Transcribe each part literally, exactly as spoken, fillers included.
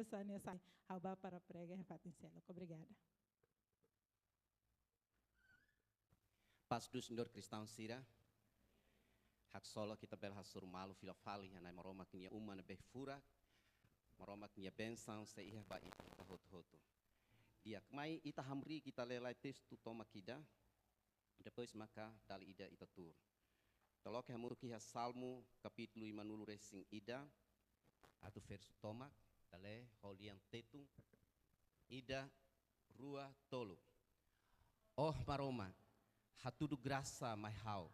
Sania sai, ha'u bá para prega iha fatin seluk. Obrigada. Paz do Senhor, kristaun sira. Haksolok ita bele hasoru malu fila fali iha Na'i Maromak nia uma ne'ebé furak. Maromak nia bensaun sei iha ba ita hotu-hotu. Di'ak, mai ita hamriik, ita lee lai testu tomak ida. Depois maka dala ida ita tuur. Ita loke hamutuk iha Salmu kapítulu lima-nulu resin ida, atu versu tomak, ita lee ho lian Tetun, ida, rua, tolu. Ó Maromak, hatudu grasa mai ha'u,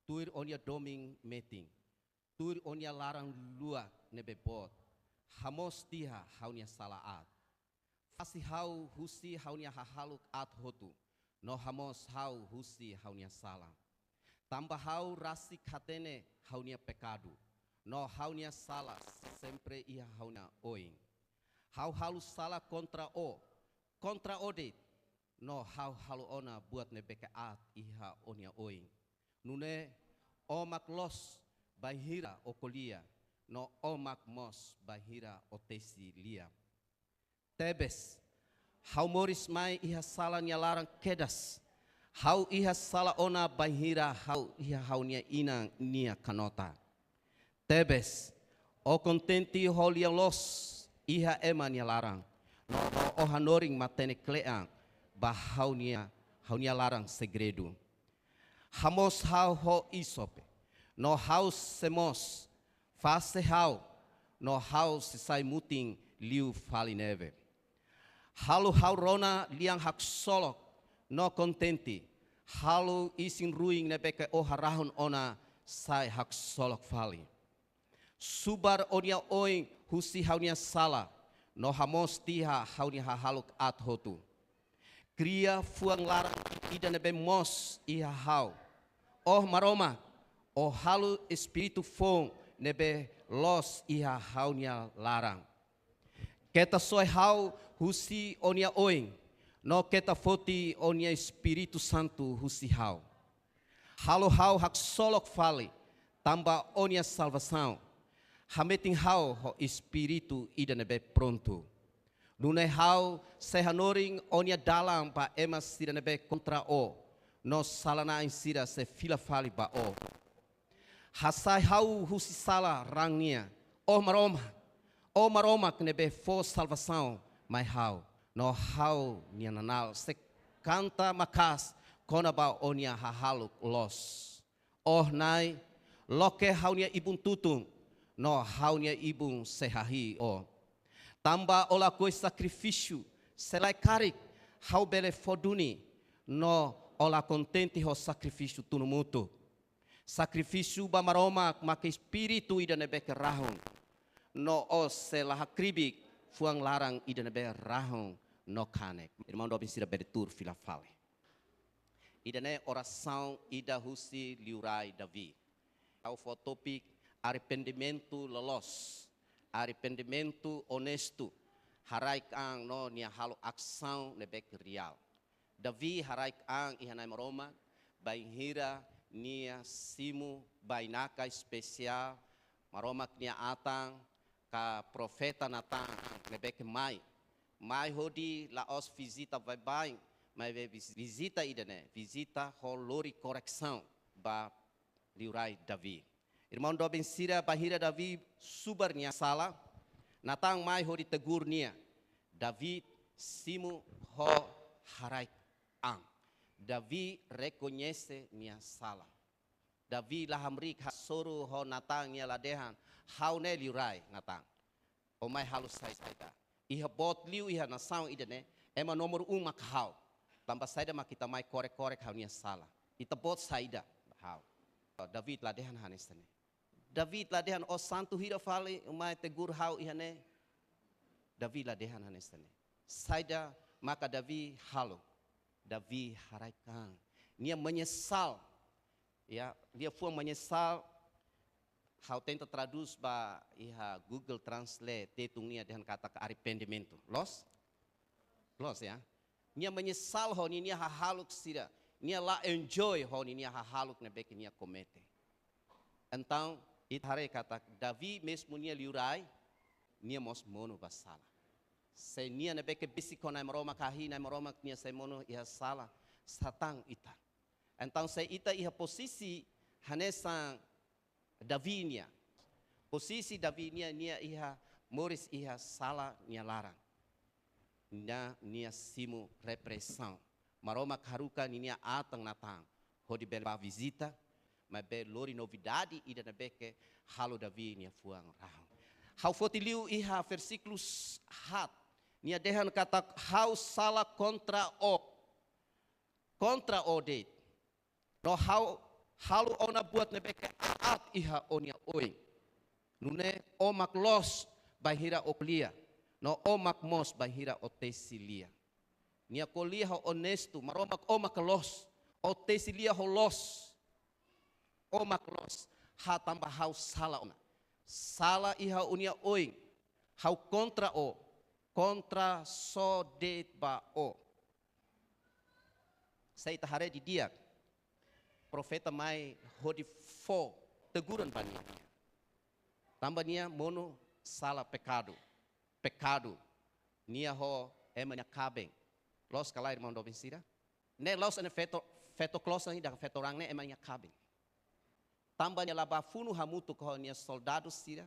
tuir ó-nia domin metin, tuir ó-nia laran-luak ne'ebé boot, hamoos tiha ha'u-nia sala aat. Fase ha'u husi ha'u-nia hahalok aat hotu, no hamoos ha'u husi ha'u-nia sala. Tanba ha'u rasik hatene ha'u-nia pekadu, no ha'u-nia sala sempre iha ha'u-nia oin. Ha'u halo sala kontra ó, kontra ó de'it, no ha'u halo ona buat ne'ebé ke aat iha ó-nia oin. Nune'e ó mak loos bainhira ó ko'alia, no ó mak moos bainhira ó tesi lia. Tebes, ha'u moris mai iha sala nia laran kedas. Ha'u iha sala ona bainhira ha'u iha ha'u-nia inan nia kanota. Tebes, ó kontente ho lian loos iha ema nia laran, no ó hanorin matenek kle'an ba ha'u-nia, ha'u-nia laran segredu. Hamoos ha'u ho isope, no ha'u sei moos, fase ha'u, no ha'u sei sai mutin liu fali ne'ebé. Halo ha'u rona lian haksolok no kontente, halo isin-ruin ne'ebé ke ó harahun ona sai haksolok fali. Subar ó-nia oin husi ha'u-nia sala, no hamoos tiha ha'u-nia hahalok aat hotu. Kria fuan laran ida ne'ebé moos iha ha'u. Ó Maromak, ó halo espíritu foun ne'ebé loos iha ha'u-nia laran. Keta soe ha'u husi ó-nia oin, no keta foti ó-nia Espíritu Santu husi ha'u. Halo ha'u haksolok fali tanba ó-nia salvasaun. Hametin ha'u ho espíritu ida ne'ebé prontu. Nune'e ha'u sei hanorin ó-nia dalan ba ema sira ne'ebé kontra ó, no sala-na'in sira sei fila fali ba ó. Hasai ha'u husi sala raan nian, ó Maromak, ó Maromak ne'ebé fó salvasaun mai ha'u, no ha'u-nia nanál sei kanta maka'as kona-ba ó-nia hahalok loos. Ó Na'i, loke ha'u-nia ibun tutun, no ha'u-nia ibun sei hahi'i ó. Tanba ó lakohi sakrifísiu sei la karik ha'u bele fó duni, no ó la kontente ho sakrifísiu tunu-mutuk. Sakrifísiu ba Maromak maka espíritu ida ne'ebé ke rahun, no ó sei la hakribi fuan laran ida ne'ebé rahun no kanek. Irmaun doben sira bele tuur fila fali. Ida-ne'e orasaun ida husi liurai Davi. Ha'u fó tópiku arrependimentu loloos, arrependimentu onestu, haraik an no nia halo asaun ne'ebé ke reál. Davi haraik an iha Na'i Maromak, bainhira nia simu bainaka espesiál, Maromak nia atan, ka profeta Natan ne'ebé ke mai. Mai hodi la'ós vizita baibain, maibé vis-, vizita ida-ne'e, vizita ho lori koresaun ba liurai Davi. Irmaun doben sira, bainhira Davi subar nia sala, Natan mai hodi tegur nia. Davi simu ho haraik an. Davi rekoñese nia sala. Davi la hamriik hasoru ho Natan nia, la dehan: "Ha'u ne'e liurai Natan. Ó mai halo saida? Iha boot liu iha nasaun ida-ne'e, ema nomor um mak ha'u. Tanba saida mak ita mai korek-korek ha'u-nia sala? Ita-boot saida ha'u?" Davi la dehan hanesan ne'e. Davi la dehan: "Ó santu hira fali, ó mai tegur ha'u iha ne'e." Davi la dehan hanesan ne'e. Saida maka Davi halo? Davi haraik an. Nia menyesal. Ya, nia fó menyesal. Ha'u tenta tradús ba iha Google Translate, Tetun nian dehan katak arrependimentu. Loos? Loos, ya. Nia menyesal ho ninia hahalok sira. Nia la enjoy ho ninia hahalok ne'ebé ke nia komete. Entaun, ita haree katak Davi mezmu nia liurai, nia mós monu ba sala. Se nia ne'ebé ke besik ho Nai Maromak, hahi Nai Maromak nia sei monu iha sala, satan ita. Entaun se ita iha pozisi hanesan Davi nian. Pozisi Davi nian, nia iha, moris iha sala nia laran. Nia, nia simu represaun. Maromak haruka ninia atan Natan hodi bele bá vizita, maibé lori novidade ida ne'ebé ke halo Davi nia fuan rahun. Ha'u foti liu iha versíkulu haat. Nia dehan katak ha'u sala kontra ó. Kontra ó de'it. No ha'u halo ona buat ne'ebé ke aat iha ó-nia oin. Nune'e ó mak loos bainhira ó ko'alia. No ó mak moos bainhira ó tesi lia. Nia ko'alia ho onestu, Maromak, ó mak loos. Ó tesi lia ho loos. Ó mak loos. Ha'u tanba ha'u sala ona. Sala iha ó-nia oin. Ha'u kontra ó. Kontra só de'it ba ó. Se ita haree didi'ak, profeta mai hodi fó teguran ba nia. Tanba nia monu sala pekadu. Pekadu. Nia ho ema nia kaben. Loos ka lae, irmaun doben sira? Ne'e la'ós ne'e feto, feto klosan ida, feto raan ne'e ema nia kaben. Tanba nia la bá funu hamutuk ho nia soldadu sira.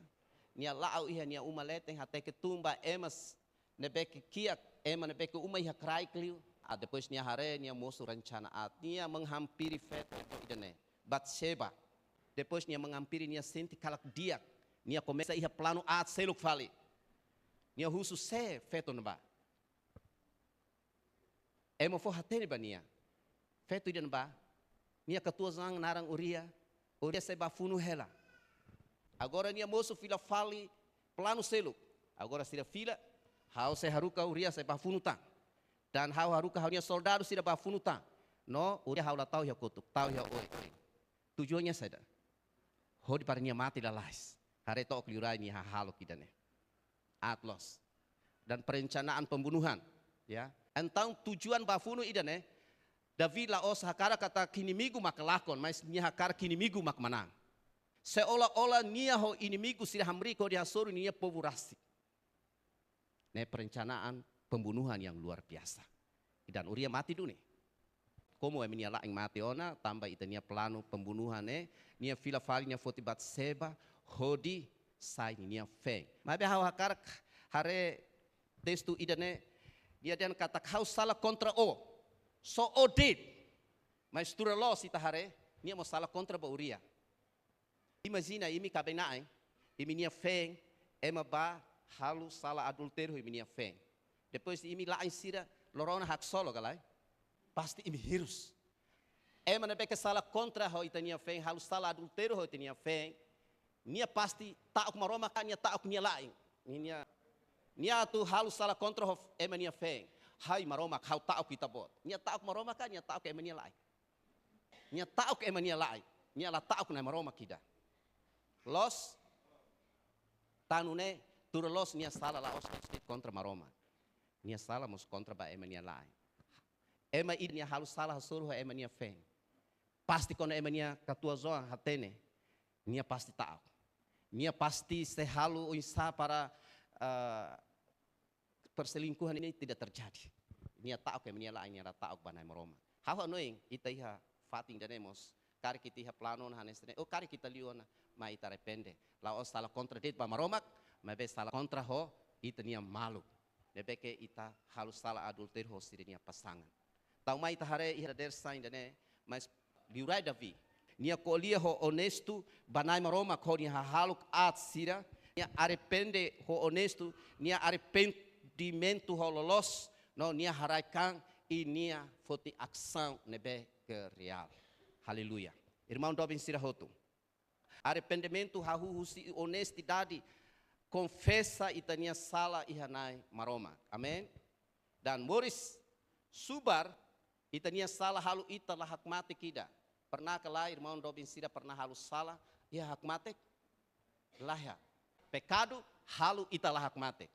Nia la'o iha nia uma leten, hateke tun ba ema s-, ne'ebé ke kiak, ema ne'ebé ke uma iha kraik liu. Ah, depois nia haree, nia mosu rencana aat. Nia menghampiri feto ida-ne'e, Batseba. Depois nia menghampiri, nia sente katak di'ak. Nia komesa iha planu aat seluk fali. Nia husu sé feto ne'ebá. Ema fó hatene ba nia. Feto ida-ne'ebá. Nia katuas-oan naran Uria. Uria sei bá funu hela. Agora nia mosu fila fali planu seluk. Agora sira fila, ha'u sei haruka Uria sei bá funu tan. Dan ha'u haruka ha'u-nia soldadu sira bá funu tan. No, Uria ha'u la tau iha kotuk, tau iha oin. Tujuannya saida? Hodi para nia mate lalais. Haree to'ok liurai nia hahalok ida-ne'e. Aat loos. Dan perencanaan pembunuhan, ya. Entaun tujuan bá funu ida-ne'e, Davi la'ós hakarak katak inimigu mak lakon, mas nia hakarak inimigu mak manán. Seolah-olah nia ho inimigu sira hamriik hodi hasoru nia povu rasik. Ne'e perencanaan pembunuhan yang luar biasa. Dan Uria mate duni. Komu ema nia la'en mate ona, tanba ita-nia planu pembunuhan ne'e, nia fila fali nia foti Batseba, hodi sai ninia feen. Maibé ha'u hakarak haree testu ida-ne'e, nia dehan katak ha'u sala kontra ó. Só ó de'it. Mas tuir loloos ita haree, nia mós sala kontra ba Uria. Imajina imi kaben-na'in, imi-nia feen, ema bá halo sala adultériu ho imi-nia feen. Depois imi la'en sira, lorona haksolok ka lae? Pasti imi hirus. Ema ne'ebé ke sala kontra ho ita-nia feen, halo sala adultériu ho ita-nia feen. Nia pasti ta'uk Maromak ka nia ta'uk nia la'en. Nia, nia atu halo sala kontra ho ema nia feen. Hai Maromak, ha'u ta'uk Ita-Boot. Nia ta'uk Maromak ka nia ta'uk ema nia la'en? Nia ta'uk ema nia la'en. Nia la ta'uk Nai Maromak ida. Loos, tan nune'e, tuir loloos nia sala la'ós kontra Maromak. Nia sala mós kontra ba ema nia la'en. Ema ida nia halo sala hasoru ho ema nia feen. Pasti kuandu ema nia katuas-oan hatene, nia pasti ta'uk. Nia pasti sei halo oinsá para, eh, perselingkuhan ini tidak terjadi. Nia ta'uk ema nia la'en, nia la ta'uk ba Nai Maromak. Ha'u hanoin, ita iha fatin ida-ne'e mós, karik ita iha planu ona hanesan ne'e, ou karik ita liu ona, mai ita arrepende. La'ós sala kontra de'it ba Maromak, maibé sala kontra ho ita-nia maluk. Ne'ebé ke ita halo sala adultériu ho sira-nia pasangan. Tau mai ita haree iha dadeer-saan ida-ne'e, mas liurai Davi. Nia ko'alia ho onestu ba Nai Maromak ho nia hahalok aat sira, nia arrepende ho onestu, nia arrependimentu ho loloos, no nia haraik-an i nia foti asaun ne'ebé ke reál. Aleluia. Irmaun doben sira hotu. Arrependimentu hahú husi onestidade, konfesa ita-nia sala iha Nai Maromak. Amen. Dan moris subar, ita-nia sala halo ita la hakmatek ida. Pernah ka lae, irmaun doben sira pernah halo sala iha hakmatek? Laiha. Pekadu halo ita la hakmatek.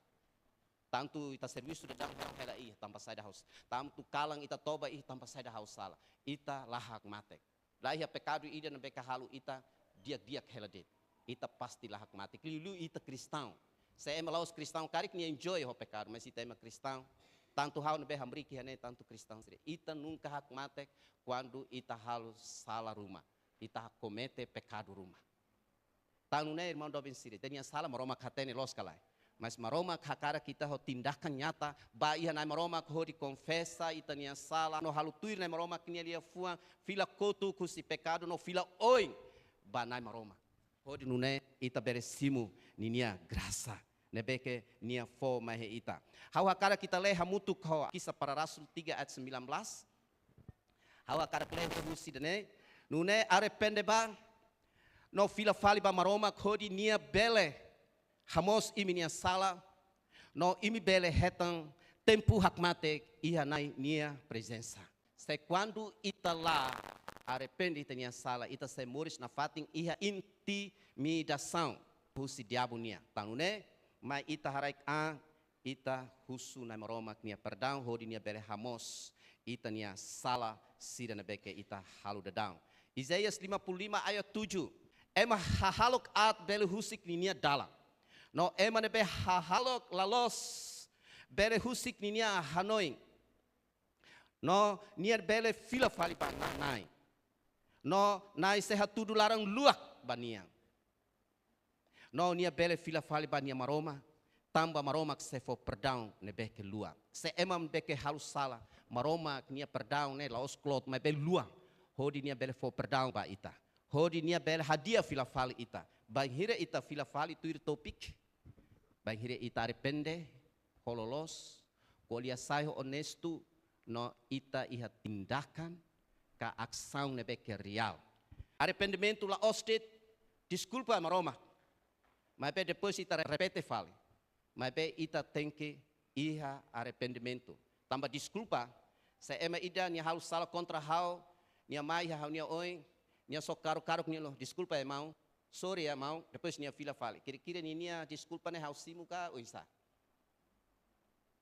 Tantu ita servisu daudaun hela, ih, tanba saida ha'u s-, tantu kalan ita toba, ih, tanba saida ha'u sala. Ita la hakmatek. Laiha pekadu ida ne'ebé ke halo ita di'ak-di'ak hela de'it. Ita pasti la hakmatek. Liuliu ita kristaun. Se ema la'ós kristaun, karik nia enjoy ho pekadu, mas ita ema kristaun, tantu ha'u ne'ebé hamriik iha ne'e, tantu kristaun sira. Ita nunka hakmatek kuandu ita halo sala ruma, ita komete pekadu ruma. Tan nune'e, irmaun doben sira, ita-nia sala Maromak hatene, loos ka lae? Mas Maromak hakarak ita ho tindakan nyata, bá iha Na'i Maromak hodi konfesa ita-nia sala, no halo tuir Na'i Maromak nia liafuan, fila kotuk husi pekadu, no fila oin ba Na'i Maromak. Hodi nune'e ita bele simu ninia grasa ne'ebé ke nia fó mai iha ita. Ha'u hakarak ita lee hamutuk ho Kisah Para Rasul tiga ayat sembilan belas. Ha'u hakarak lee husi ida-ne'e. Nune'e arrepende bá, no fila fali ba Maromak hodi nia bele hamoos imi-nia sala, no imi bele hetan tempu hakmatek iha Na'i nia prezensa. Se kuandu ita la arrepende ita-nia sala, ita sei moris nafatin iha intimidasaun husi diabu nian. Tan nune'e, mai ita haraik an, ita husu Na'i Maromak nia perdaun, hodi nia bele hamoos ita-nia sala sira ne'ebé ke ita halo daudaun. Isaías lima puluh lima ayat tujuh. Ema hahalok aat bele husik ninia dalan, no ema ne'ebé hahalok la loos bele husik ninia hanoin. No nia bele fila fali ba Na'i. No Na'i sei hatudu laran-luak ba nia. No nia bele fila fali ba nia Maromak, tanba Maromak sei fó perdaun ne'ebé ke luan. Se ema ne'ebé ke halo sala, Maromak nia perdaun ne'e la'ós kloot, maibé luan, hodi nia bele fó perdaun ba ita. Hodi nia bele hadi'a fila fali ita. Bainhira ita fila fali tuir topik, bainhira ita arrepende ho loloos, ko'alia sai ho onestu, no ita iha tindakan ka asaun ne'ebé ke reál. Arrependimentu la'ós de'it deskulpa Maromak, maibé depois ita repete fali. Maibé ita tenke iha arrependimentu. Tanba deskulpa, se ema ida nia halo sala kontra ha'u, nia mai iha ha'u-nia oin, nia só karuk-karuk nia loos, "Deskulpa, irmaun. Sorry, irmaun." Depois nia fila fali. Kira-kira ninia deskulpa ne'e ha'u simu ka oinsá?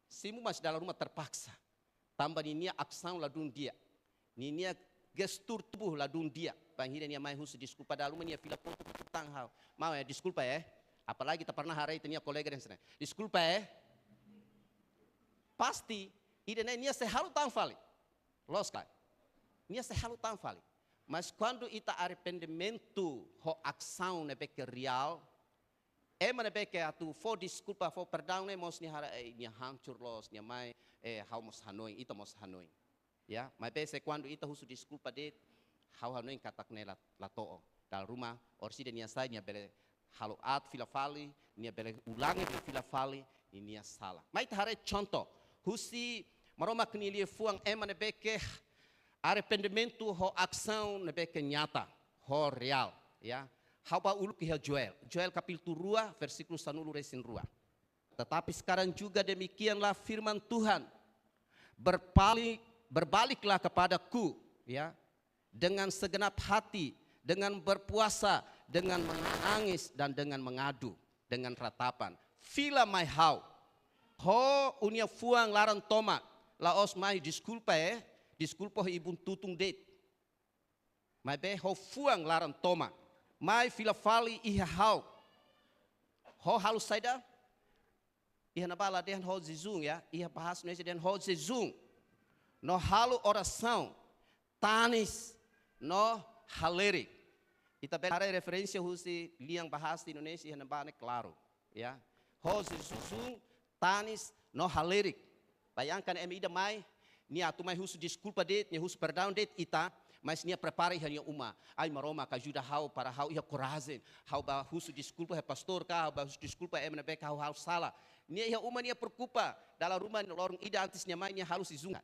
Simu, mas dalam rumah terpaksa. Tanba ninia asaun ladún di'ak. Ninia gestur tubuh ladún di'ak. Bainhira nia mai husu deskulpa, dalam rumah nia fila kotuk, nia tutun ha'u. "Maun, eh, deskulpa, eh." Apalagi ita pernah haree ita-nia kolega dehan hanesan ne'e, "Deskulpa, eh." Pasti, ida-ne'e nia sei halo tan fali. Loos ka lae? Nia sei halo tan fali. Mas kuandu ita arrependimentu ho asaun ne'ebé ke reál, ema ne'ebé ke atu fó deskulpa, fó perdaun ne'e mós nia haree, eh, nia hancur loos, nia mai, eh, ha'u mós hanoin, ita mós hanoin. Ya, maibé se kuandu ita husu deskulpa de'it, ha'u hanoin katak ne'e la, la to'o. Dalam rumah, orsida nia sai, nia bele halo aat fila fali, nia bele ulangi de'it fila fali ninia sala. Mai ita haree contoh husi Maromak nia liafuan, ema ne'ebé ke arrependimentu ho asaun ne'ebé ke nyata, ho reál, ya. Ha'u bá uluk iha Joel. Joel kapítulu rua, versíkulu sanulu-resin-rua. "Tetapi sekarang juga demikianlah firman Tuhan, berpaling, berbaliklah kepadaku, ya, dengan segenap hati, dengan berpuasa, dengan menangis, dan dengan mengadu, dengan ratapan. Fila mai ha'u ho ó-nia fuan laran tomak, la'ós mai deskulpa, eh, deskulpa ho ibun tutun de'it. Maibé ho fuan laran tomak. Mai fila fali iha ha'u. Ho halo saida?" Iha ne'ebá la dehan ho jejún, ya. Iha bahasa Indonesia dehan ho jejún. No halo orasaun, tanis, no halerik. Ita bele haree referénsia husi lian bahasa Indonesia iha ne'ebá ne'e klaru, ya. Ho jejún, tanis, no halerik. Bayangkan ema ida mai, nia atu mai husu deskulpa de'it, nia husu perdaun de'it ita, mas nia prepara iha nia uma. "Ai Maromak, ajuda ha'u para ha'u iha korajen. Ha'u bá husu deskulpa iha pastór ka, ha'u bá husu deskulpa ema ne'ebé ke ha'u halo sala." Nia iha uma nia preokupa, dalam rumah loron ida antes nia mai nia halo jejún.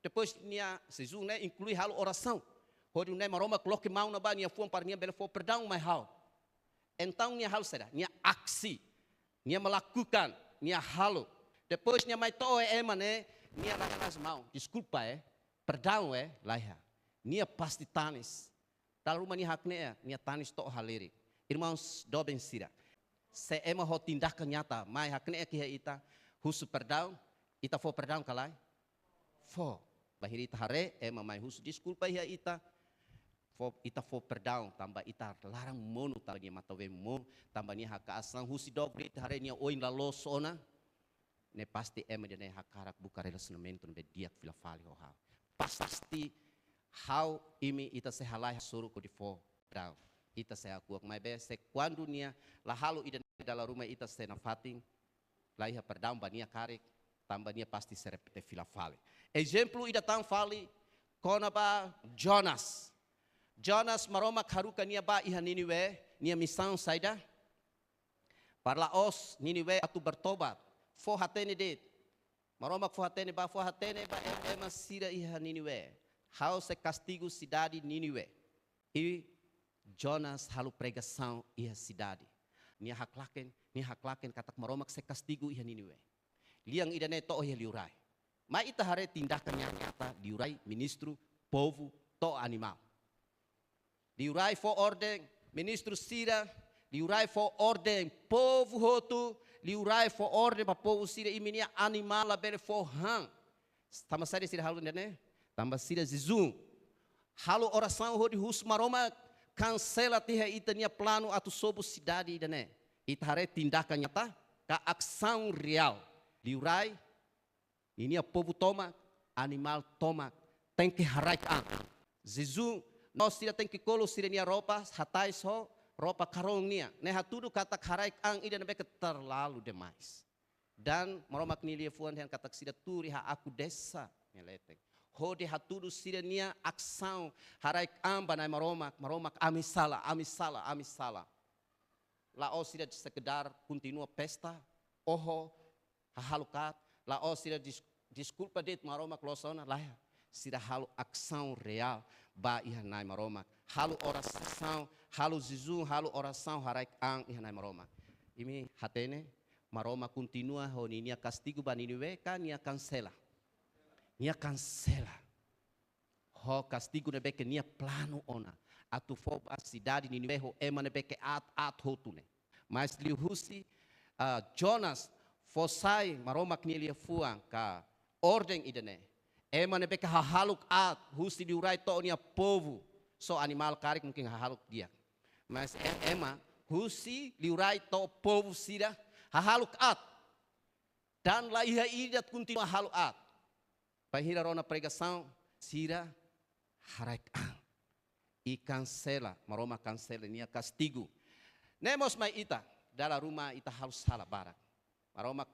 Depois nia jejún ne'e inklui halo orasaun. Hodi nune'e Maromak loke maun ne'ebá nia fuan para nia bele fó perdaun mai ha'u. Entaun nia halo saida? Nia aksi. Nia melakukan, nia halo. Depois nia mai to'o iha ema ne'e, nia la iha maun. "Deskulpa, eh. Perdaun, eh." La iha. Nia pasti tanis. Dalam rumah nia hakne'ak, nia tanis to'o halerik. Irmãos doben sira, se ema ho tindakan nyata mai hakne'ak iha ita, husu perdaun, ita fó perdaun ka lae? Fó. Bainhira ita haree ema mai husu deskulpa iha ita, fó, ita fó perdaun, tanba ita laran monu, tanba nia matan-been monu, tanba nia haka'as an, husi dook de'it haree nia oin la loos ona, ne'e pasti ema ida-ne'e hakarak buka relasionamentu ne'ebé di'ak fila fali ho ha'u. Pasti ha'u, imi, ita sei halai hasoru hodi fó perdaun. Ita sei hakuak, maibé se kuandu nia la halo ida-ne'e, dala ruma ita sei nafatin la iha perdaun ba nia karik, tanba nia pasti sei repete fila fali. Ezemplu ida tan fali kona-ba Jonas. Jonas, Maromak haruka nia bá iha Niniwe, nia misaun saida? Para la'ós Niniwe atu bertobat. Fó hatene de'it. Maromak fó hatene bá, fó hatene ba ema, ema sira iha Niniwe. Ha'u sei kastigu sidade Niniwe. I Jonas halo pregasaun iha sidade. Nia haklaken, nia haklaken katak Maromak sei kastigu iha Niniwe. Lian ida-ne'e to'o iha liurai. Mai ita haree tindakan nyata liurai, ministru, povu, to'o animál. Liurai fó orden, ministru sira, liurai fó orden, povu hotu, liurai fó orden ba povu sira, imi-nia animál labele fó han. Tanba saida sira halo ida-ne'e? Tanba sira jejún. Halo orasaun hodi husu Maromak kansela tiha ita-nia planu atu sobu sidade ida-ne'e. Ita haree tindakan nyata, ka asaun reál. Liurai, ninia povu tomak, animál tomak, tenke haraik an. Jejún, no sira tenke kolo sira-nia roupa, hatais ho roupa karón nian. Ne'e hatudu katak haraik an ida ne'ebé ke terlalu demais. Dan Maromak nia liafuan dehan katak sira tuur iha Aku Desa nia leten. Hodi hatudu sira-nia asaun haraik an ba Na'i Maromak, Maromak, ami sala, ami sala, ami sala. La'ós sira sekedar kontinua pesta, oho, hahalok aat, la'ós sira des-, deskulpa de'it Maromak loos ona, lae. Sira halo asaun reál ba iha Na'i Maromak. Halo orasaun, halo jejún, halo orasaun haraik an iha Na'i Maromak. Imi hatene, Maromak kontinua ho ninia kastigu ba Niniwe ka nia kansela? Nia kansela. Ho kastigu ne'ebé ke nia planu ona atu fó ba sidade Niniwe ho ema ne'ebé ke aat, aat hotu ne'e. Mas liuhusi, ah, Jonas fó sai Maromak nia liafuan ka orden ida-ne'e, ema ne'ebé ke hahalok aat, husi liurai to'o nia povu, só animál karik mungkin hahalok di'ak. Mas e-, ema husi liurai to'o povu sira hahalok aat. Dan la iha ida kontinua halo aat. Bainhira rona pregasaun, sira haraik an. I kansela, Maromak kansela nia kastigu. Ne'e mós mai ita, dala ruma ita halo sala barak. Maromak,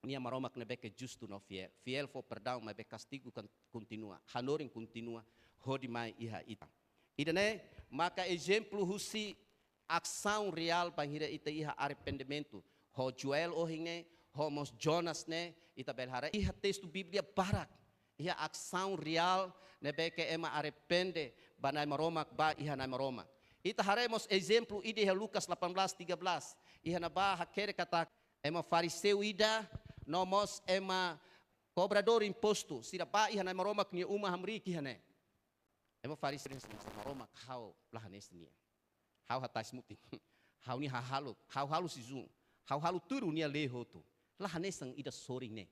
nia Maromak ne'ebé ke justu no fiél. Fiél fó perdaun, maibé kastigu kan kontinua. Hanorin kontinua, hodi mai iha ita. Ida-ne'e maka ezemplu husi asaun reál bainhira ita iha arrependimentu. Ho Joel ohin ne'e, ho mós Jonas ne'e, ita bele haree iha testu Bíblia barak. Iha asaun reál ne'ebé ke ema arrepende ba Na'i Maromak, bá iha Na'i Maromak. Ita haree mós ezemplu ida iha Lukas delapan belas tiga belas. Iha ne'ebá hakerek katak ema Fariseu ida, no mós ema kobradór impostu, sira bá iha Na'i Maromak nia uma hamriik iha ne'e. Ema Fariseu dehan hanesan, Maromak, ha'u la hanesan nia. Ha'u hatais mutin. Ha'u-nia hahalok, ha'u halo jejún, ha'u halo tuir nia lei hotu. La hanesan ida sorin ne'e.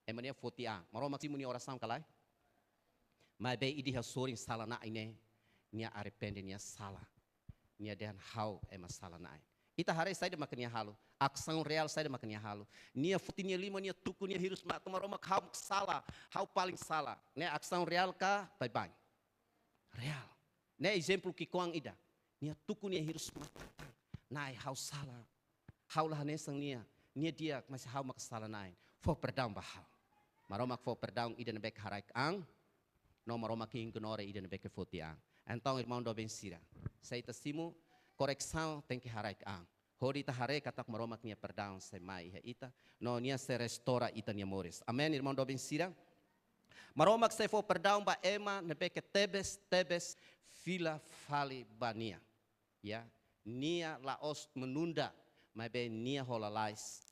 Ema ne'e foti an. Maromak simu nia orasaun ka lae? Maibé ida iha sorin sala-na'in ne'e, nia arrepende nia sala. Nia dehan ha'u ema sala-na'in. Ita haree saida maka nia halo. Asaun reál saida maka nia halo. Nia foti nia liman, nia tuku, nia hirus matan, Maromak, ha'u sala, ha'u paling sala. Ne'e asaun reál ka baibain? Reál. Ne'e ezemplu ki'ikoan ida. Nia tuku, nia hirus matan. Na'i, ha'u sala. Ha'u la hanesan nia. Nia di'ak, mas ha'u maka sala-na'in. Fó perdaun ba ha'u. Maromak fó perdaun ida ne'ebé ke haraik an. No Maromak ignora ida ne'ebé ke foti an. Entaun, irmaun doben sira, se ita simu koresaun, tenke haraik an. Hodi ita haree katak Maromak nia perdaun sei mai iha ita, no nia sei restaura ita-nia moris. Amen, irmaun doben sira? Maromak sei fó perdaun ba ema ne'ebé ke tebes, tebes fila fali ba nia. Ya, nia la'ós menunda, maibé nia hola lalais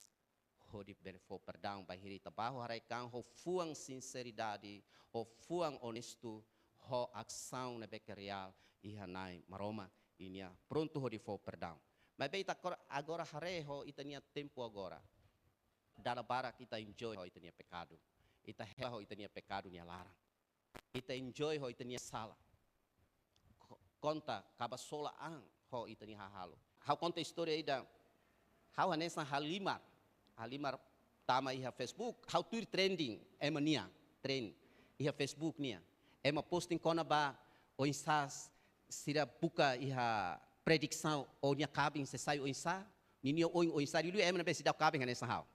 hodi bele fó perdaun bainhira ita bá ho haraik an, ho fuan sinseridade, ho fuan onestu, ho asaun ne'ebé ke reál iha Na'i Maromak, i nia prontu hodi fó perdaun. Maibé ita agora, agora haree ho ita-nia tempu agora. Dala barak ita enjoy ho ita-nia pekadu. Ita hela ho ita-nia pekadu nia laran. Ita enjoy ho ita-nia sala. konta kaba sola an ho ita-nia hahalok. Ha'u konta istória ida, ha'u hanesan halimar, halimar tama iha Facebook, ha'u tuir trending, ema nia trend iha Facebook nian. Ema posting kona-ba oinsá sira buka iha predisaun ó-nia kaben sei sai oinsá, ninia oin oinsá, liuliu ema ne'ebé seidauk kaben hanesan ha'u.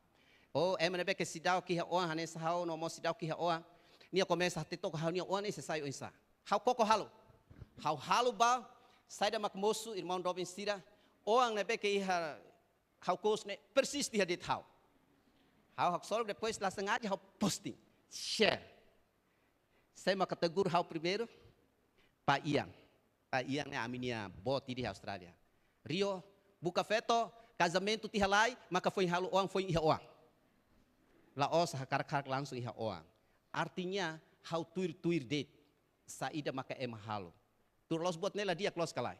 Ou ema ne'ebé ke seidauk iha oan hanesan ha'u, no mós seidauk iha oan. Nia komesa hatete took ha'u-nia oan ne'e sei sai oinsá. Ha'u koko halo. Ha'u halo ba, saida mak mosu, irmaun doben sira. Oan ne'ebé ke iha ha'u kous ne'e, persis iha de'it ha'u. Ha'u haksolok, depois la sengaja ha'u posting. Share. Sé maka tegur ha'u primeiru? Pai Ian. Pai Ian ne'e ami-nia boot ida iha Austrália. Rio, buka feto, kazamentu tiha lai, maka foin halo oan, foin iha oan. La'ós hakarak-hakarak langsung iha oan. Artinya, ha'u tuir-tuir de'it saida maka ema halo. Tuir loloos buat ne'e la di'ak loos ka lae.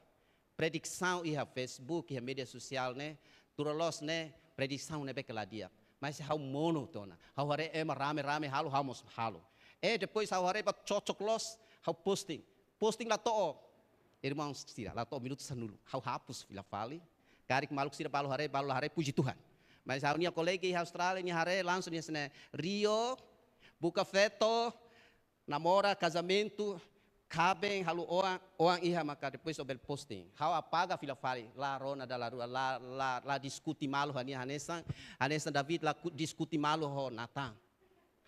Predisaun iha Facebook, iha média sosiál ne'e, tuir loloos ne'e, predisaun ne'ebé ke la di'ak. Mas ha'u monu tiha ona. Ha'u haree ema rame-rame halo, ha'u mós halo. Eh, depois ha'u haree ba cocok loos, ha'u posting. Posting la to'o, irmaun sira, la to'o minutu sanulu. Ha'u hapus fila fali. Karik maluk sira balu haree, balu la haree, puji Tuhan. Mas ha'u-nia kolega iha Austrália, nia haree, langsung nia hanesan ne'e, Rio, buka feto, namora, kazamentu, kaben, halo oan, oan iha, maka depois ó bele posting. Ha'u apaga fila fali, la rona dala rua, la, la, la diskute malu ho nia hanesan, hanesan David la ku-, diskute malu ho Natan.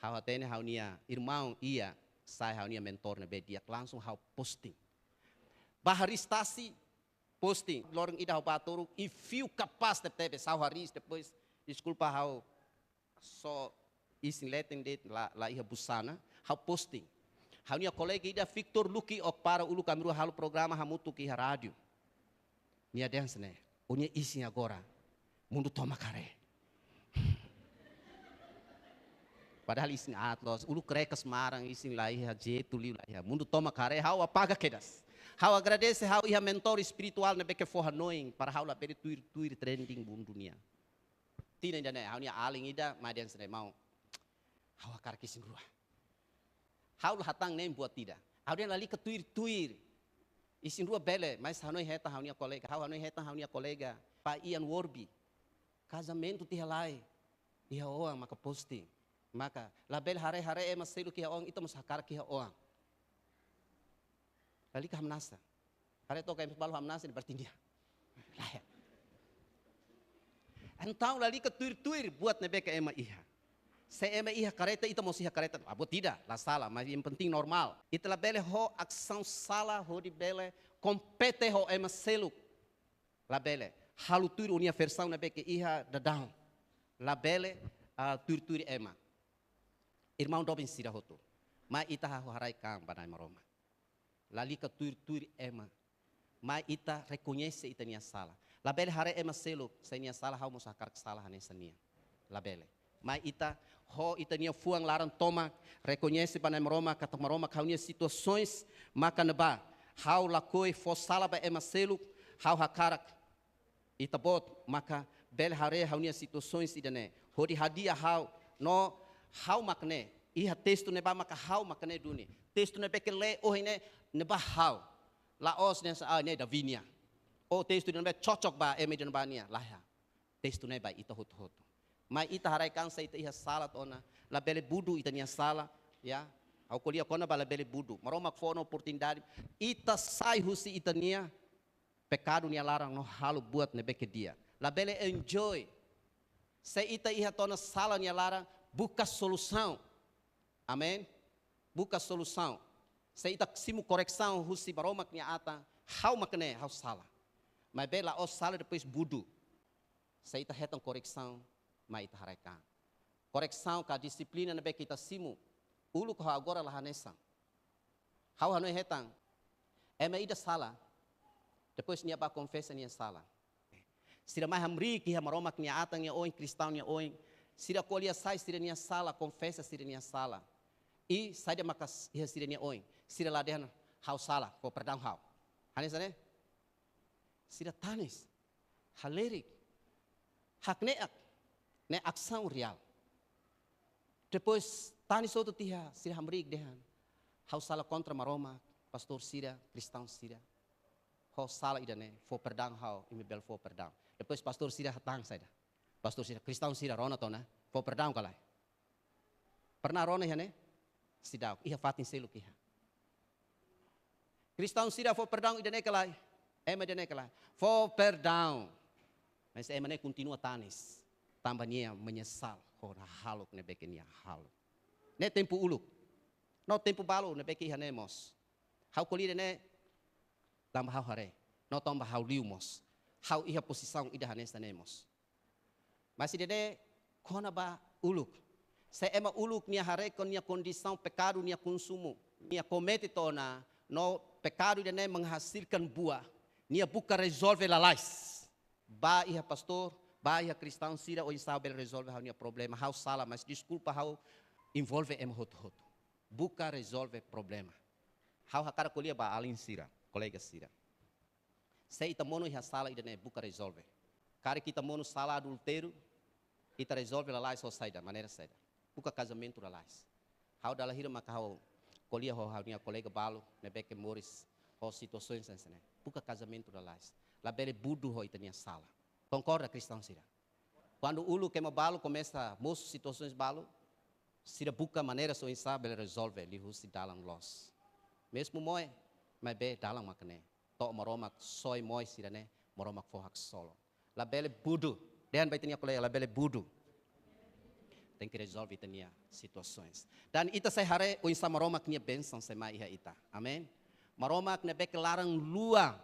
Ha'u hatene ha'u-nia irmaun Ian, sai ha'u-nia mentór ne'ebé di'ak, langsung ha'u posting. Ba hariis tasi, posting. Loron ida ha'u bá to'o, i fiu kapás tebe-tebes, ha'u hariis, depois, deskulpa ha'u só isin leten de'it, la, la iha busana, ha'u posting. Ha'u-nia kolega ida Victor Luki, ó para uluk ami rua halo programa hamutuk iha rádiu. Nia dehan hanesan ne'e, ó-nia isin agora, mundu tomak haree. Padahal isin aat loos, uluk krekas maran, isin la iha, jetu liu la iha. Mundu tomak haree, ha'u apaga kedas. Ha'u agradese ha'u iha mentór espirituál ne'ebé ke fó hanoin, para ha'u labele tuir-tuir trending mundu nian. Tinan ida-ne'e, ha'u-nia alin ida mai dehan hanesan ne'e, maun, ha'u hakarak isin rua. Ha'u la hatán nein buat ida. Ha'u dehan lalika tuir-tuir. Isin rua bele, mas hanoin hetan ha'u-nia kolega. Ha'u hanoin hetan ha'u-nia kolega, Pai Ian Worbi. Kazamentu tiha lai. Iha oan maka posting. Maka, labele haree-haree ema seluk iha oan, ita mós hakarak iha oan. Lalika hamnasa. Haree took ema balu hamnasa ne'e berarti nia. Lae. Entaun lalika tuir-tuir buat ne'ebé ke ema iha. Se ema iha kareta, ita mós iha kareta. Ah, buat ida, la sala, mas yang penting normal. Ita labele ho asaun sala hodi bele kompete ho ema seluk. Labele. Halo tuir ó-nia versaun ne'ebé ke iha daudaun. Labele, ah, tuir-tuir ema. Irmaun doben sira hotu. Mai ita hahú haraik an ba Na'i Maromak. Lalika tuir-tuir ema. Mai ita rekoñese ita-nia sala. Labele haree ema seluk, se nia sala ha'u mós hakarak sala hanesan nia. Labele. Mai ita ho ita-nia fuan laran tomak, rekoñese ba Na'i Maromak, katak Maromak ha'u-nia situasaun maka ne'ebá. Ha'u lakohi fó sala ba ema seluk, ha'u hakarak Ita-Boot maka bele haree ha'u-nia situasaun ida-ne'e. Hodi hadi'a ha'u, no ha'u mak ne'e. Iha testu ne'ebá maka ha'u mak ne'e duni. Testu ne'ebé ke lee ohin ne'e, ne'ebá ha'u. La'ós ne'e sa, ah, ne'e Davi nian. Ou testu ne'ebé cocok ba ema ida-ne'ebá nian. Lae. Testu ne'e ba ita hotu-hotu. Mai ita haraik an se ita iha sala tiha ona. Labele budu ita-nia sala, ya. Ha'u ko'alia kona-ba labele budu. Maromak fó ona oportunidade. Ita sai husi ita-nia pekadu nia laran no halo buat ne'ebé ke di'ak. Labele enjoy. Se ita iha tiha ona sala nia laran, buka solusaun. Amen. Buka solusaun. Se ita simu koresaun husi Maromak nia atan, ha'u mak ne'e, ha'u sala. Maibé la'ós sala depois budu. Se ita hetan koresaun, mai ita haraik an. Koresaun ka dixiplina ne'ebé ke ita simu, uluk ho agora la hanesan. Ha'u hanoin hetan, ema ida sala, depois nia bá konfesa nia sala. Sira mai hamriik iha Maromak nia atan nia oin, kristaun nia oin. Sira ko'alia sai sira-nia sala, konfesa sira-nia sala. I saida maka iha sira-nia oin. Sira la dehan ha'u sala, fó perdaun ha'u. Hanesan ne'e? Sira tanis, halerik, hakne'ak, ne'e asaun reál. Depois, tanis hotu tiha, sira hamriik dehan, ha'u sala kontra Maromak, pastór sira, kristaun sira. Ho sala ida-ne'e, fó perdaun ha'u, imi bele fó perdaun. Depois pastór sira hatán saida? Pastór sira, kristaun sira rona tiha ona, fó perdaun ka lae? Pernah rona iha ne'e? Seidauk, iha fatin seluk iha. Kristaun sira fó perdaun ida-ne'e ka lae? Ema ida-ne'e ka lae? Fó perdaun. Mas ema ne'e kontinua tanis. Tanba nia menyesal ho hahalok ne'ebé ke nia halo. Ne'e tempu uluk. No tempu balu ne'ebé ke iha ne'e mós. Ha'u ko'alia ida-ne'e tanba ha'u haree. No tanba ha'u liu mós. Ha'u iha pozisaun ida hanesan ne'e mós. Mas ida-ne'e kona-ba uluk. Se ema uluk nia haree ho nia kondisaun pekadu nia konsumu, nia komete tiha ona, no pekadu ida-ne'e menghasilkan buah, nia buka rezolve lalais. Bá iha pastór, bá iha kristaun sira, oinsá bele rezolve ha'u-nia problema, ha'u sala, mas deskulpa ha'u envolve ema hotu-hotu. Buka rezolve problema. Ha'u hakarak ko'alia ba alin sira, kolega sira. Se ita monu iha sala ida-ne'e buka rezolve. Karik ita monu sala adultériu, ita rezolve lalais ho saida, maneira saida. Buka kazamentu lalais. Ha'u dala hira maka ha'u ko'alia ho ha'u-nia kolega balu, ne'ebé ke moris ho situasaun hanesan ne'e. Buka kazamentu lalais. Labele budu ho ita-nia sala. Konkorda kristaun sira? Kuandu uluk ema balu komesa mosu situasaun balu, sira buka maneira oinsá bele rezolve liuhusi dalan loos. Mezmu moe, maibé dalan mak ne'e. To'o Maromak soi moe sira-ne'e, Maromak fó haksolok. Labele budu. Dehan ba ita-nia kolega, labele budu. Tenke rezolve ita-nia situasaun. Dan ita sei haree oinsá Maromak nia bensaun sei mai iha ita. Amen. Maromak ne'ebé ke laran-luan,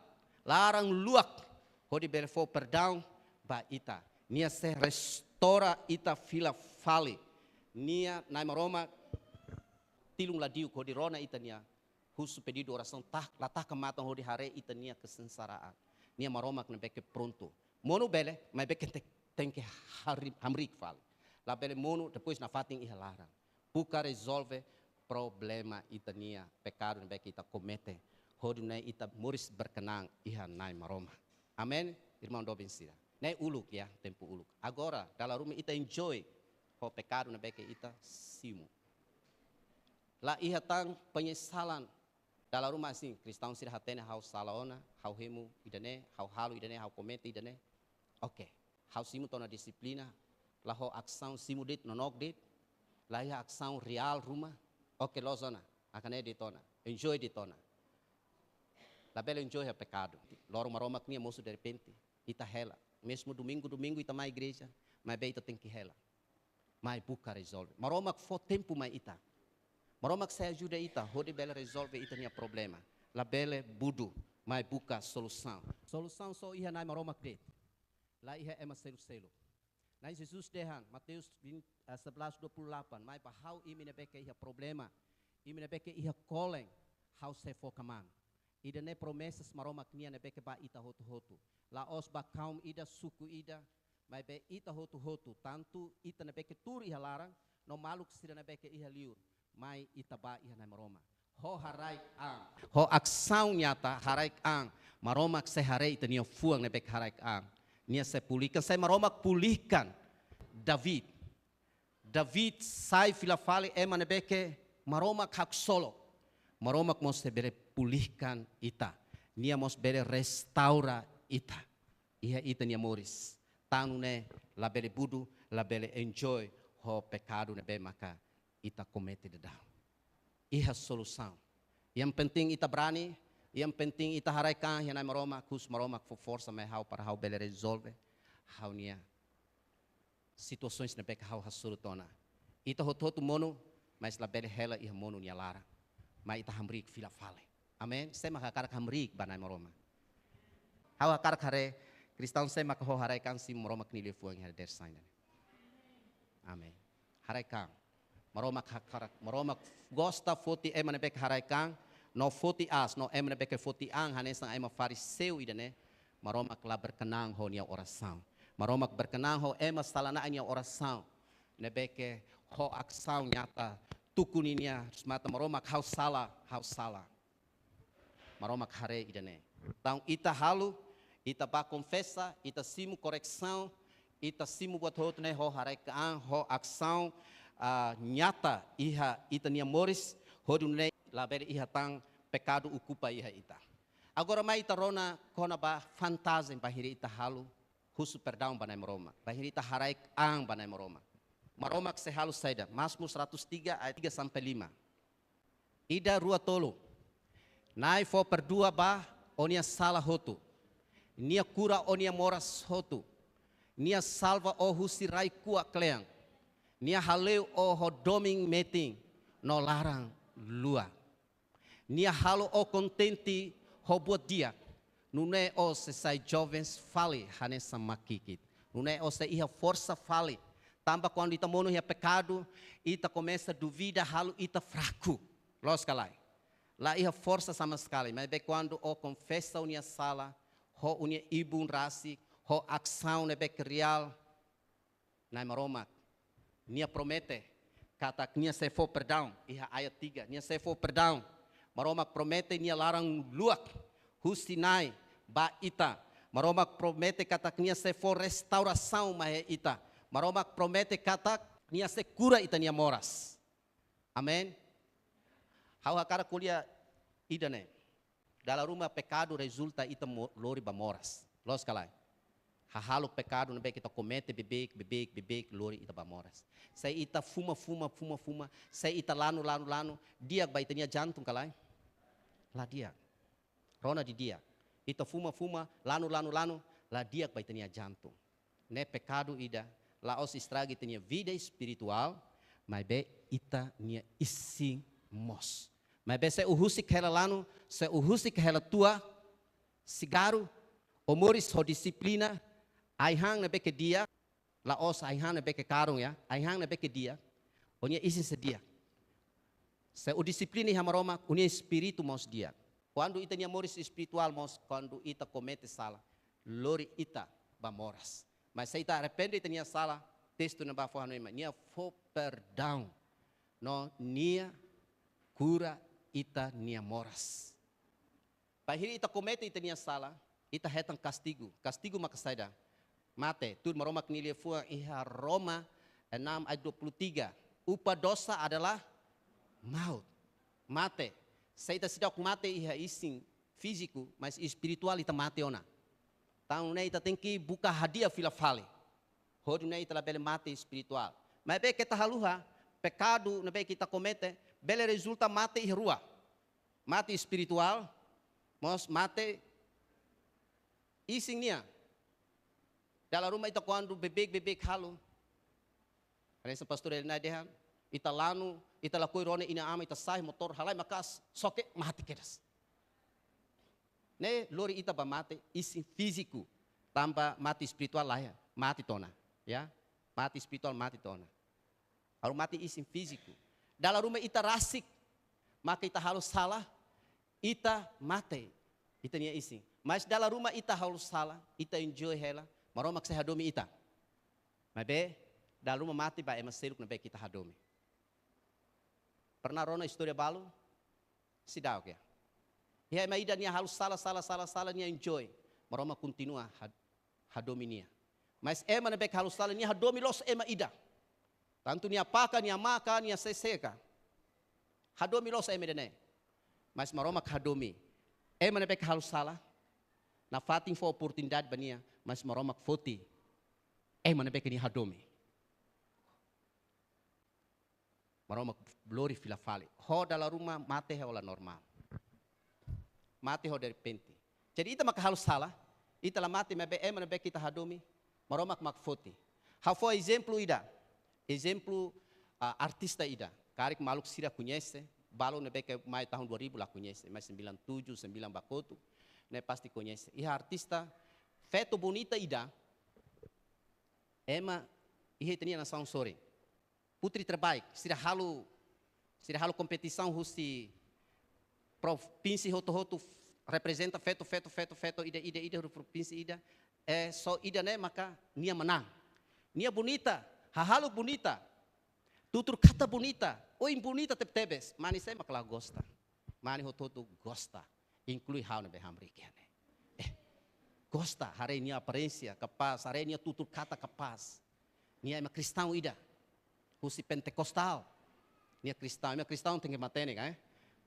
laran-luak, hodi bele fó perdaun ba ita. Nia sei restaura ita fila fali. Nia, Na'i Maromak, tilun la di'ak hodi rona ita-nia husu, pedidu, orasaun, tah, la taka matan hodi haree ita-nia kesengsaraan. Nia Maromak ne'ebé ke prontu. Monu bele, maibé ke te-, tenke hari-, hamriik fali. Labele monu, depois nafatin iha laran. Buka rezolve problema ita-nia pekadu ne'ebé ke ita komete. Hodi nune'e ita moris berkenan iha Na'i Maromak. Amen, irmaun doben sira. Ne'e uluk ya, tempu uluk. Agora, dala ruma ita enjoy ho pekadu ne'ebé ke ita simu. La iha tan penyesalan. Dala ruma assim, kristaun sira hatene ha'u sala ona, ha'u hemu ida-ne'e, ha'u halo ida-ne'e, ha'u komete ida-ne'e. Oke, ha'u simu tiha ona dixiplina, la ho asaun simu de'it, nonook de'it, la iha asaun reál ruma. Oke, loos ona, hanesan ne'e de'it ona, enjoy de'it ona. Labele enjoy ho pekadu. Loron Maromak nia mosu derrepente, ita hela. Mezmu domingu, domingu ita mai igreja, maibé ita tenke hela. Mai buka rezolve. Maromak fó tempu mai ita. Maromak sei ajuda ita, hodi bele rezolve ita-nia problema. Labele budu, mai buka solusaun. Solusaun só iha Na'i Maromak de'it. La iha ema seluk-seluk. Na'i Jesus dehan, Mateus vinte, eh, sebelas dua puluh delapan, mai ba ha'u imi ne'ebé ke iha problema, imi ne'ebé ke iha kolen, ha'u sei fó kmaan. Ida-ne'e promesas Maromak nian ne'ebé ke ba ita hotu-hotu. La'ós ba kaum ida, suku ida, maibé ita hotu-hotu, tantu ita ne'ebé ke tuur iha laran, no maluk sira ne'ebé ke iha liur, mai ita bá iha Na'i Maromak. Ho haraik an, ho asaun nyata haraik an, Maromak sei haree ita-nia fuan ne'ebé ke haraik an. Nia sei pulihkan, se Maromak pulihkan David. David sai fila fali ema ne'ebé ke Maromak haksolok. Maromak mós sei bele pulihkan ita. Nia mós bele restaura ita. Iha ita-nia moris. Tan ne'e labele budu, labele enjoy ho pekadu ne'ebé maka ita komete daudaun. Iha solusaun. Yang penting ita berani, yang penting ita haraik an iha Na'i Maromak, husu Maromak fó forsa mai ha'u para ha'u bele rezolve ha'u-nia situasaun ne'ebé ke ha'u hasoru tiha ona. Ita hotu-hotu monu, mas labele hela iha monu nia laran. Mai ita hamriik fila fali. Amen. Sé mak hakarak hamriik ba Na'i Maromak? Ha'u hakarak haree kristaun sé mak ho haraik an simu Maromak nia liafuan iha dadeer sa'e ne'e. Amen. Haraik an. Maromak hakarak, Maromak gosta foti ema ne'ebé ke haraik an, no foti aas, no ema ne'ebé ke foti an, hanesan ema fariseu ida-ne'e, Maromak la berkenan ho nia orasaun. Maromak berkenan ho ema sala-na'in nia orasaun. Ne'ebé ke ho asaun nyata, tuku ninia matan, Maromak ha'u sala, ha'u sala. Maromak haree ida-ne'e. Entaun ita halo, ita bá konfesa, ita simu koresaun, ita simu buat hotu ne'e ho haraik an, ho asaun, ah, nyata iha ita-nia moris, hodi nune'e labele iha tan pekadu okupa iha ita. Agora mai ita rona kona-ba vantajen bainhira ita halo husu perdaun ba Na'i Maromak, bainhira ita haraik an ba Na'i Maromak. Maromak sei halo saida? Mazmur seratus tiga ayat tiga sampai lima. Ida, rua, tolu. Na'i fó perdua ba ó-nia sala hotu. Nia kura ó-nia moras hotu. Nia salva ó husi rai-kuak kle'an. Nia hale'u ó ho domin metin no laran luak. Nia halo ó kontente ho buat di'ak. Nune'e ó sei sai joven fali hanesan makikit. Nune'e ó sei iha forsa fali. Tanba kuandu ita monu iha pekadu, ita komesa duvida halo ita fraku. Loos ka lae? La iha forsa sama sekali. Maibé kuandu ó konfesa ó-nia sala, ho ó-nia ibun rasik, ho asaun ne'ebé ke reál, Na'i Maromak, Nia promete katak Nia sei fó perdaun, iha ayat tiga, Nia sei fó perdaun. Maromak promete Nia laran luak husi Na'i ba ita. Maromak promete katak Nia sei fó restaurasaun mai ita. Maromak promete katak Nia sei kura ita-nia moras. Amen. Ha'u hakarak ko'alia ida-ne'e. Dala ruma pekadu rezulta ita mo-, lori ba moras. Loos ka lae? Hahalok pekadu ne'ebé ke ita komete beibeik, beibeik, beibeik lori ita ba moras. Se ita fuma, fuma, fuma, fuma, se ita lanu, lanu, lanu, di'ak ba ita-nia jantung ka lae? La di'ak. Rona didi'ak. Ita fuma, fuma, lanu, lanu, lanu, la di'ak ba ita-nia jantung. Ne'e pekadu ida, la'ós estraga ita-nia vida espirituál, maibé ita-nia isin mós. Maibé se ó husik hela lanu, se ó husik hela tua, sigarru, ó moris ho dixiplina, ai-han ne'ebé ke di'ak, la'ós ai-han ne'ebé ke karun, ya, ai-han ne'ebé ke di'ak, ó-nia isin sei di'ak. Se ó dixiplina iha Maromak, ó-nia espíritu mós di'ak. Kuandu ita-nia moris espirituál mós, kuandu ita komete sala, lori ita ba moras. Mas se ita arrepende ita-nia sala, testu ne'ebá fó hanoin mai, Nia fó perdaun. No Nia kura ita-nia moras. Bainhira ita komete ita-nia sala, ita hetan kastigu. Kastigu maka saida? Mate. Tuir Maromak nia liafuan iha Roma enam ayat dua puluh tiga. Upah dosa adalah maut. Mate. Se ita seidauk mate iha isin fíziku, mas espirituál ita mate ona. Entaun ne'e ita tenke buka hadi'a fila fali. Hodi nune'e ita labele mate espirituál. Maibé keta haluha, pekadu ne'ebé ke ita komete, bele rezulta mate iha rua. Mate espirituál, mós mate isin nian. Dala ruma ita kuandu beibeik, beibeik halo. Hanesan Pastór Elina dehan, ita lanu, ita lakohi rona inan-aman, ita sa'e motór, halai maka'as, xoke, mate kedas. Ne'e lori ita ba mate isin fíziku, tanba mate espirituál laiha, mate tiha ona, ya. Mate espirituál mate tiha ona. Ha'u mate isin fíziku. Dala ruma ita rasik, maka ita halo sala, ita mate ita-nia isin. Mas dala ruma ita halo sala, ita enjoy hela, Maromak sei hadomi ita. Maibé, dala ruma mate ba ema seluk ne'ebé ke ita hadomi. Pernah rona istória balu? Seidauk, ya. Iha ema ida nia halo sala, sala, sala, sala, nia enjoy. Maromak kontinua had-, hadomi nia. Mas ema ne'ebé ke halo sala, nia hadomi loos ema ida. Tantu nia apá ka, nia amá ka, nia sé-sé ka. Hadomi loos ema ida-ne'e. Mas Maromak hadomi ema ne'ebé ke halo sala. Nafatin fó oportunidade ba nia, mas Maromak foti ema ne'ebé ke nia hadomi. Maromak lori fila fali. Ho dala ruma mate ho la normál. Mate ho derrepente. Jadi ita maka halo sala, ita la mate maibé ema ne'ebé ke ita hadomi, Maromak mak foti. Ha'u fó ezemplu ida. Ezemplu, ah, artista ida. Karik maluk sira koñese, balu ne'ebé ke mai tahun dua ribu la koñese, mai sembilan tujuh, sembilan ba kotuk, ne'e pasti koñese. Iha artista feto bonita ida, ema iha ita-nia nasaun sorin. Putri terbaik, sira halo, sira halo kompetisaun husi provínsia hotu-hotu, reprezenta feto, feto, feto, feto, ida, ida, ida, husi provínsia ida. Eh, só ida-ne'e maka nia manán. Nia bonita, hahalok bonita, tutur katak bonita, oin bonita tebetebes, mane sé mak la gosta. Mane hotu-hotu gosta, inklui ha'u ne'ebé hamriik iha ne'e. Eh, gosta, haree nia aparénsia kapás, haree nia tutur katak kapás. Nia ema kristaun ida, husi pentekostal. Nia kristaun, ema kristaun tenke matenek, eh.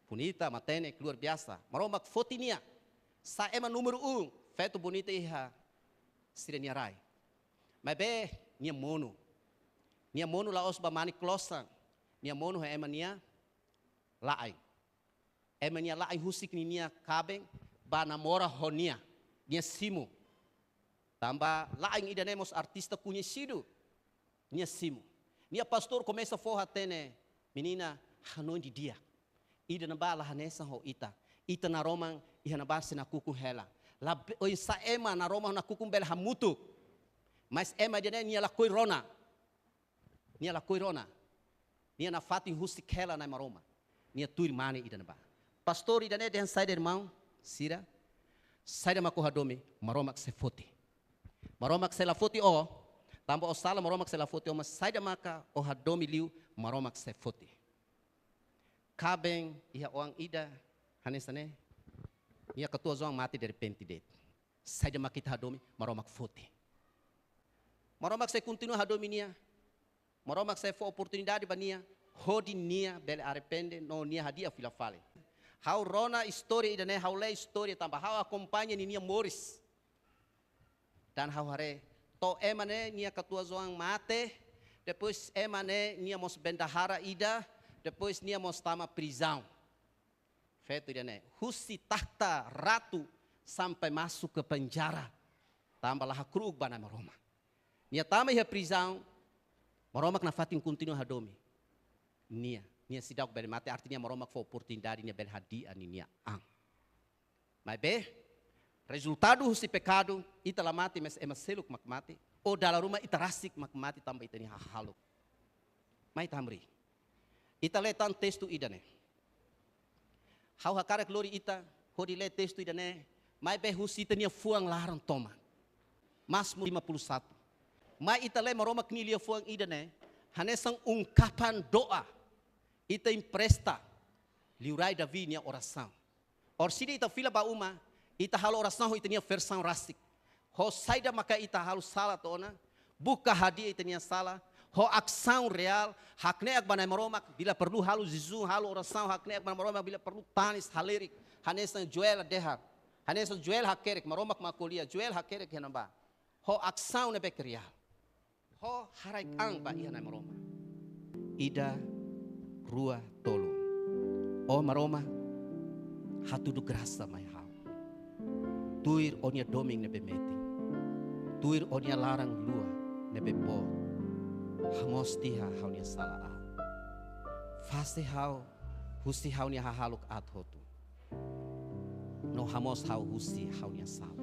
Bonita, matenek, luar biasa. Maromak foti nia. Sai ema númeru um, feto bonita iha sira-nia rai. Maibé, nia monu. Nia monu la'ós ba mane klosan. Nia monu ho ema nia la'en. Ema nia la'en husik ninia kaben ba namora ho nia. Nia simu. Tanba la'en ida-ne'e mós artista koñesidu. Nia simu. Nia pastór komesa fó hatene, menina, hanoin didi'ak. Ida-ne'ebá la hanesan ho ita. Ita naroman iha ne'ebá sei nakukun hela. Lae, oinsá ema naroman nakukun bele hamutuk. Mas ema ida-ne'e nia lakohi rona. Nia lakohi rona. Nia nafatin husik hela Na'i Maromak. Nia tuir mane ida-ne'ebá. Pastór ida-ne'e dehan saida, irmaun sira? Saida mak ó hadomi, Maromak sei foti. Maromak sei la foti ó. Tanba ó sala, Maromak sei la foti ó, mas saida maka ó hadomi liu, Maromak sei foti. Kaben iha oan ida hanesan ne'e. Nia katuas-oan mate derrepente de'it. Saida mak ita hadomi, Maromak foti. Maromak sei kontinua hadomi nia. Maromak sei fó oportunidade ba nia, hodi nia bele arrepende no nia hadi'a fila fali. Ha'u rona istória ida-ne'e, ha'u lee istória tanba ha'u akompaña ninia moris. Dan ha'u haree, to'o ema ne'e nia katuas-oan mate, depois ema ne'e nia mós bendahara ida, depois nia mós tama prizaun. Feto ida-ne'e, husi takhta ratu sampai masuk ke penjara. Tanba la hakru'uk ba Na'i Maromak. Nia tama iha prizaun, Maromak nafatin kontinua hadomi nia. Nia seidauk bele mate, artinya Maromak fó oportunidade nia bele hadi'a ninia an. Maibé, rezultadu husi pekadu, ita la mate, mas ema seluk mak mate, ou dala ruma ita rasik mak mate tanba ita-nia hahalok. Mai ita hamriik. Ita lee tan testu ida-ne'e. Ha'u hakarak lori ita hodi lee testu ida-ne'e, maibé husi ita-nia fuan laran tomak. Mazmur lima puluh satu. Mai ita lee Maromak nia liafuan ida-ne'e, hanesan ungkapan doa. Ita empresta Liurai Davi nia orasaun. Orsida ita fila ba uma, ita halo orasaun ho ita-nia versaun rasik. Ho saida maka ita halo sala tiha ona, buka hadi'a ita-nia sala, ho asaun reál, hakne'ak ba Na'i Maromak, bila perlu halo jejún, halo orasaun, hakne'ak ba Na'i Maromak, bila perlu tanis, halerik, hanesan Joel dehan, hanesan Joel hakerek, Maromak mak ko'alia, Joel hakerek iha ne'ebá. Ho asaun ne'ebé ke reál. Ho haraik an ba iha Na'i Maromak. Ida, rua, tolu. Ó Maromak, hatudu grasa mai ha'u. Tuir ó-nia domin ne'ebé metin. Tuir ó-nia laran-luan ne'ebé boot. Hamoos tiha ha'u-nia sala aat. Fase ha'u husi ha'u-nia hahalok aat hotu. No hamoos ha'u husi ha'u-nia sala.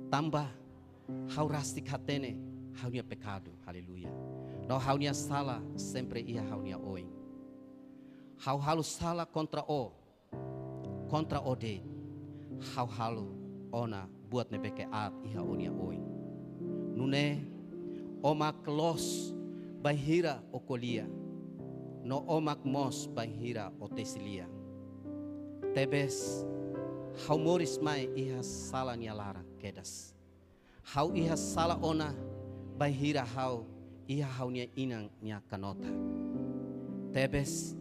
Tanba ha'u rasik hatene ha'u-nia pekadu. Aleluia. No ha'u-nia sala sempre iha ha'u-nia oin. Ha'u halo sala kontra ó, kontra ó de'it. Ha'u halo ona buat ne'ebé ke aat iha ó-nia oin. Nune'e, ó mak loos bainhira ó ko'alia, no ó mak moos bainhira ó tesi lia. Tebes, ha'u moris mai iha sala nia laran kedas. Ha'u iha sala ona bainhira ha'u iha ha'u-nia inan nia kanota. Tebes,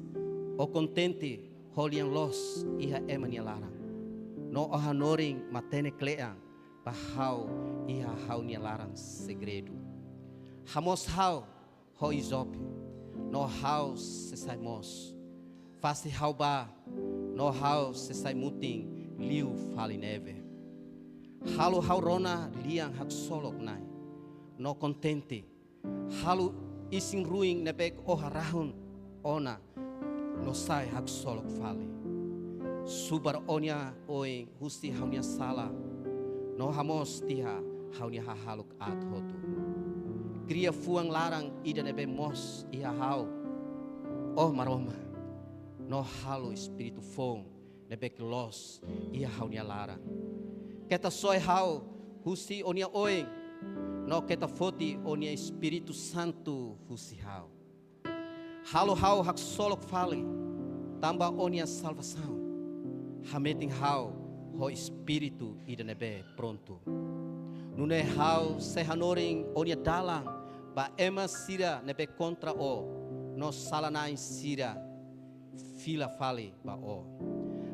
ó kontente ho lian loos iha ema nia laran. No ó hanorin matenek kle'an ba ha'u iha ha'u-nia laran segredu. Hamoos ha'u ho izope, no ha'u sei sai moos. Fase ha'u bá, no ha'u sei sai mutin liu fali ne'ebé. Halo ha'u rona lian haksolok Na'i, no kontente. Halo isin-ruin ne'ebé ó harahun ona, no sai haksolok fali. Subar ó-nia oin husi ha'u-nia sala, no hamoos tiha ha'u-nia hahalok aat hotu. Kria fuan laran ida ne'ebé moos iha ha'u, ó Maromak, no halo espíritu foun ne'ebé ke loos iha ha'u-nia laran. Keta soe ha'u husi ó-nia oin, no keta foti ó-nia Espíritu Santu husi ha'u. Halo ha'u haksolok fali tanba ó-nia salvasaun. Hametin ha'u ho espíritu ida ne'ebé prontu. Nune'e ha'u sei hanorin ó-nia dalan ba ema sira ne'ebé kontra ó, no sala-na'in sira fila fali ba ó.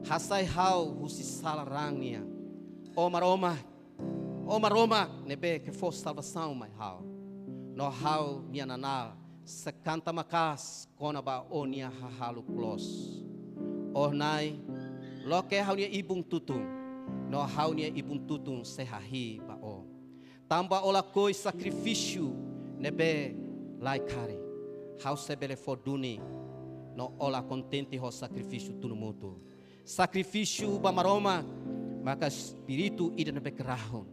Hasai ha'u husi sala raan nian, Ó Maromak, ó Maromak ne'ebé ke fó salvasaun mai ha'u, no ha'u-nia naná sei kanta maka'as kona-ba ó-nia hahalok loos. Ó Na'i, loke ha'u-nia ibun-tutun, no ha'u-nia ibun-tutun sei hahi'i ba ó. Tanba ó lakohi sakrifísiu ne'ebé laiha karik, ha'u sei bele fó duni, no ó la kontente ho sakrifísiu tunu-mutuk. Sakrifísiu ba Maromak, maka espíritu ida ne'ebé ke rahun.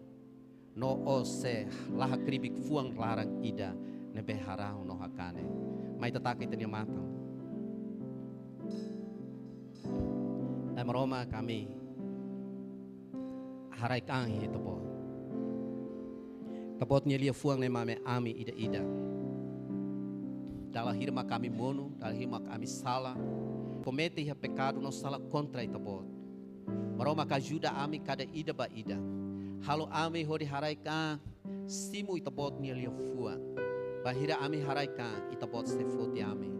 No ó sei la hakribi fuan laran ida ne'ebé harahun no hakane. Mai ita taka ita-nia matan. Na'i Maromak, ami haraik an iha Ita-Boot. Ita-Boot nia liafuan ne'e mak ami ida-idak. Dala ruma mak ami monu, dala ruma mak ami sala. Komete iha pekadu no sala kontra Ita-Boot. Maromak, ajuda ami kada ida ba ida. Halo ami hodi haraik an simu Ita-Boot nia liafuan. Bainhira ami haraik an, Ita-Boot sei foti ami.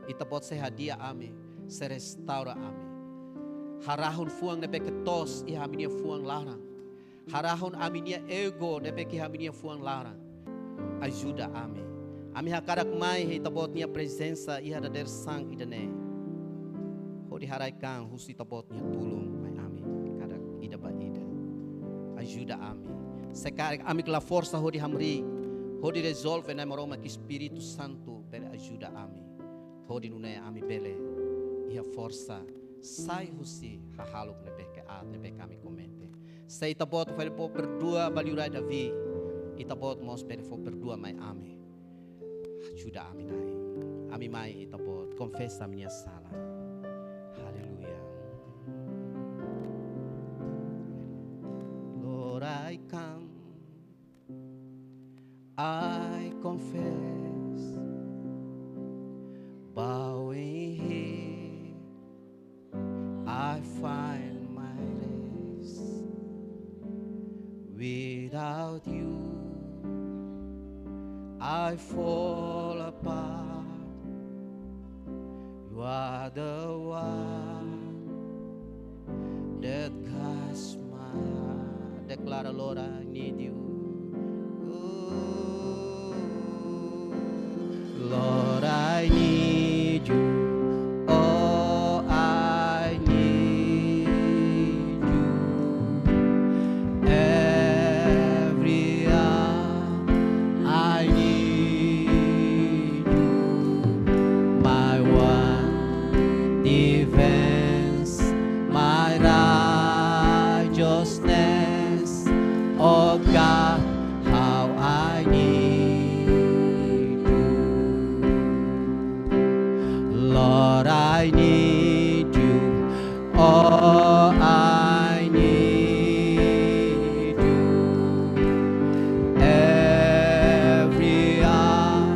Ita-Boot sei hadi'a ami, sei restaura ami. Harahun fuan ne'ebé ke toos iha ami-nia fuan laran. Harahun ami-nia ego ne'ebé ke iha ami-nia fuan laran. Ajuda ami. Ami hakarak mai iha Ita-Boot nia prezensa iha dadeer-saan ida-ne'e, hodi haraik an husi Ita-Boot nia tulun mai ami kada ida ba ida. Ajuda ami. Se karik ami la forsa hodi hamriik, hodi rezolve, Na'i Maromak, ke Espíritu Santu bele ajuda ami. Hodi nune'e ami bele iha forsa sai husi hahalok ne'ebé ke aat ne'ebé ke ami komete. Se Ita-Boot bele fó perdua ba liurai Davi, Ita-Boot mós bele fó perdua mai ami. Ajuda ami, Na'i. Ami mai iha Ita-Boot, konfesa ami-nia sala. Aleluia. Lord, I come, I confess, bowing here, I find my rest. Without you, I fall apart. You are the one that guides my heart. Deklara, Lord, I need you. Lord, I need you. Oh, I need you. Every hour I need you. My one defense, my righteousness. Oh God, how I need you. Lord, I need you. Oh, I need you. Every hour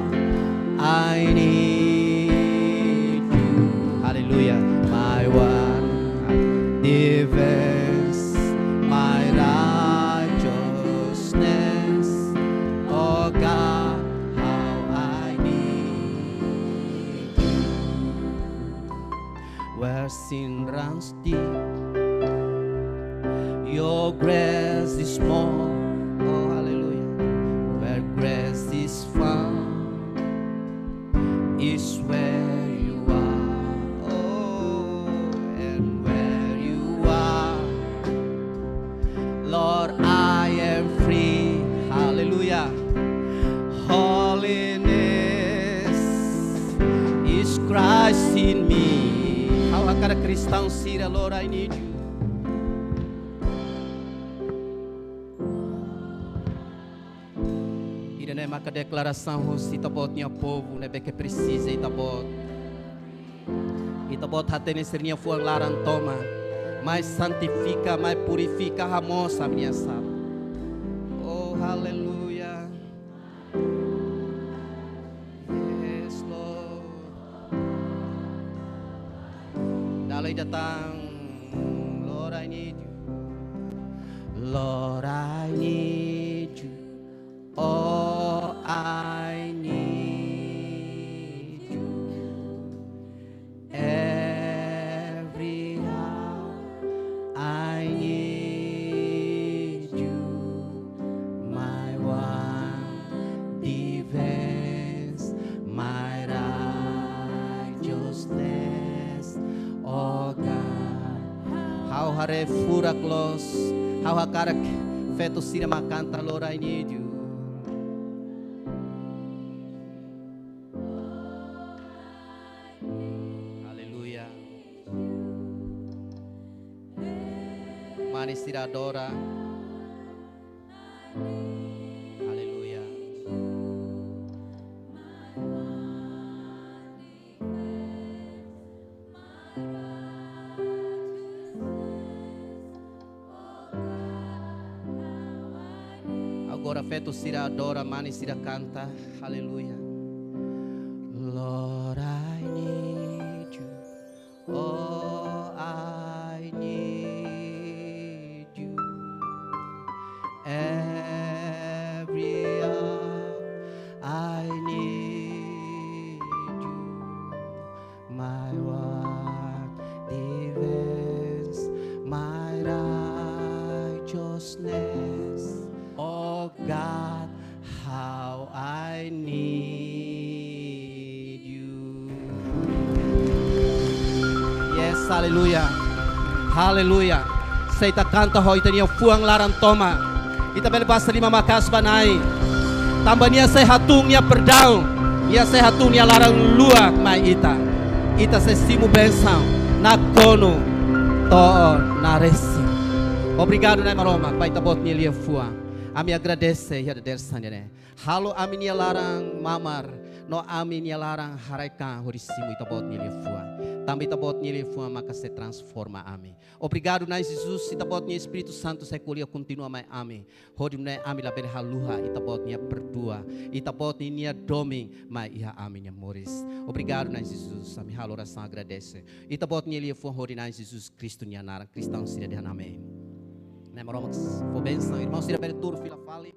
I need you. Hallelujah. My one defense, my righteousness. Oh God, how I need you. Where sin runs deep, your grace is more. Oh, hallelujah. Where grace is found is where you are. Oh, and where you are, Lord, I am free. Hallelujah. Holiness is Christ in me. Ha'u hakarak kristaun sira, Lord, I need you. Ida-ne'e maka deklarasaun husi Ita-Boot nia povu ne'ebé ke presiza Ita-Boot. Ita-Boot hatene sira-nia fuan laran tomak. Mai santifika, mai purifika, hamoos ami-nia sala. Oh, haleluya. Yes, Lord. Dala ida tan, Lord, I need you. Lord, I need you. Oh, I need you. Every hour I need haree furak loos, ha'u hakarak feto sira mak kanta Lord, I need you. Aleluia. Mane sira adora. Aleluia. Agora feto sira adora, mane sira kanta. Aleluia. Lord, I need you. Oh, I need you. Every hour I need you. My worth defends my righteousness. Oh God, how I need you. Yes, aleluia. Aleluia. Se ita kanta ho ita-nia fuan laran tomak, ita bele basa liman maka'as ba Na'i. Tanba Nia sei hatún Nia perdaun, Nia sei hatún Nia laran luak mai ita. Ita sei simu bensaun nakonu to'o naresin. Obrigadu, Na'i Maromak, ba Ita-Boot nia liafuan. Ami agradese iha dadeer-saan ida-ne'e. Halo ami-nia laran mamar, no ami-nia laran haraik an hodi simu Ita-Boot nia liafuan. Tanba Ita-Boot nia liafuan maka sei transforma ami. Obrigadu, Na'i Jesus, Ita-Boot nia Espíritu Santu sei ko'alia kontinua mai ami. Hodi nune'e ami labele haluha Ita-Boot nia perdua, Ita-Boot nia domin mai iha ami-nia moris. Obrigadu, Na'i Jesus, ami halo orasaun agradese. Ita-Boot nia liafuan hodi Na'i Jesus Kristu nia naran, kristaun sira dehan amen. Na'i Maromak fó bensaun, irmaun sira bele tuur fila fali.